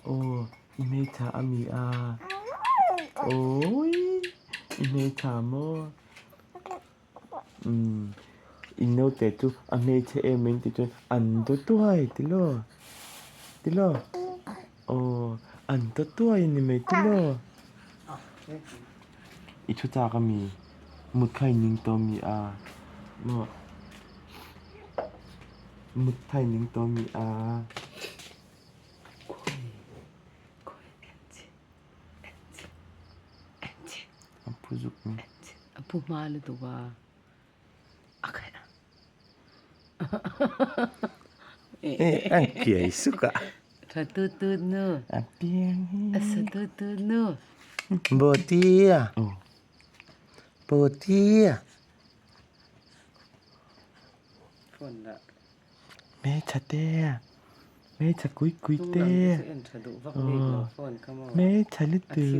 ໂອ້ ອີເມຈາອາມີອາ ໂອ້ຍ ອີເມຈາມໍ ອືມ ອີໂນເຕຕຸ ອາເມຈາເອເມນເຕຕຸ ອັນໂຕຕົວໄອຕິໂລ ຕິໂລ ໂອ້ ອັນໂຕຕົວໄອນິເມຕິໂລ ອີໂຊຈາກາມີ ມຸດໄຄນິງໂຕມີອາ ເນາະ ມຸດໄຄນິງໂຕມີອາ. ເມຈາເຕ ເມຈາກຸຍກຸຍເຕ ເມຈາເລີຍເຕີ.